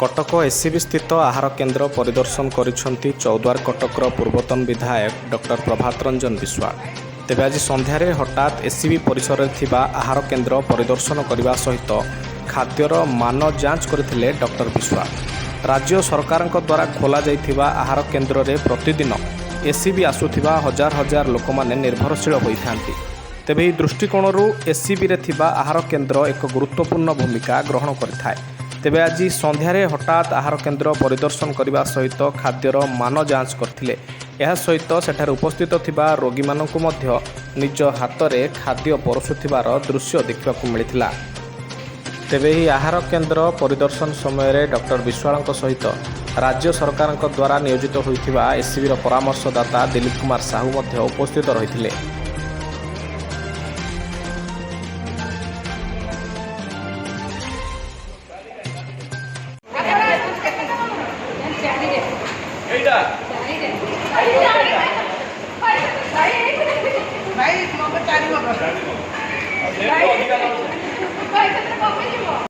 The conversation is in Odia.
କଟକ ଏସ୍ସିବି ସ୍ଥିତ ଆହାର କେନ୍ଦ୍ର ପରିଦର୍ଶନ କରିଛନ୍ତି ଚୌଦ୍ୱାର କଟକର ପୂର୍ବତନ ବିଧାୟକ ଡକ୍ଟର ପ୍ରଭାତ ରଞ୍ଜନ ବିଶ୍ୱାଳ। ତେବେ ଆଜି ସନ୍ଧ୍ୟାରେ ହଠାତ୍ ଏସ୍ସିବି ପରିସରରେ ଥିବା ଆହାର କେନ୍ଦ୍ର ପରିଦର୍ଶନ କରିବା ସହିତ ଖାଦ୍ୟର ମାନ ଯାଞ୍ଚ କରିଥିଲେ ଡକ୍ଟର ବିଶ୍ୱାଳ। ରାଜ୍ୟ ସରକାରଙ୍କ ଦ୍ୱାରା ଖୋଲାଯାଇଥିବା ଆହାର କେନ୍ଦ୍ରରେ ପ୍ରତିଦିନ ଏସ୍ସିବି ଆସୁଥିବା ହଜାର ହଜାର ଲୋକମାନେ ନିର୍ଭରଶୀଳ ହୋଇଥାନ୍ତି। ତେବେ ଏହି ଦୃଷ୍ଟିକୋଣରୁ ଏସ୍ସିବିରେ ଥିବା ଆହାର କେନ୍ଦ୍ର ଏକ ଗୁରୁତ୍ୱପୂର୍ଣ୍ଣ ଭୂମିକା ଗ୍ରହଣ କରିଥାଏ। ତେବେ ଆଜି ସନ୍ଧ୍ୟାରେ ହଠାତ୍ ଆହାର କେନ୍ଦ୍ର ପରିଦର୍ଶନ କରିବା ସହିତ ଖାଦ୍ୟର ମାନ ଯାଞ୍ଚ କରିଥିଲେ। ଏହା ସହିତ ସେଠାରେ ଉପସ୍ଥିତ ଥିବା ରୋଗୀମାନଙ୍କୁ ମଧ୍ୟ ନିଜ ହାତରେ ଖାଦ୍ୟ ପରଷୁଥିବାର ଦୃଶ୍ୟ ଦେଖିବାକୁ ମିଳିଥିଲା। ତେବେ ଏହି ଆହାର କେନ୍ଦ୍ର ପରିଦର୍ଶନ ସମୟରେ ଡକ୍ଟର ବିଶ୍ୱାଳଙ୍କ ସହିତ ରାଜ୍ୟ ସରକାରଙ୍କ ଦ୍ୱାରା ନିୟୋଜିତ ହୋଇଥିବା ଏସ୍ସିବିର ପରାମର୍ଶଦାତା ଦିଲୀପ କୁମାର ସାହୁ ମଧ୍ୟ ଉପସ୍ଥିତ ରହିଥିଲେ। ଏଇଟା। ଭାଇ, ମଗ ଚାରି ମଗ। ଅଧିକା। ଭାଇ, ସେଥିରେ କମିଯିବ।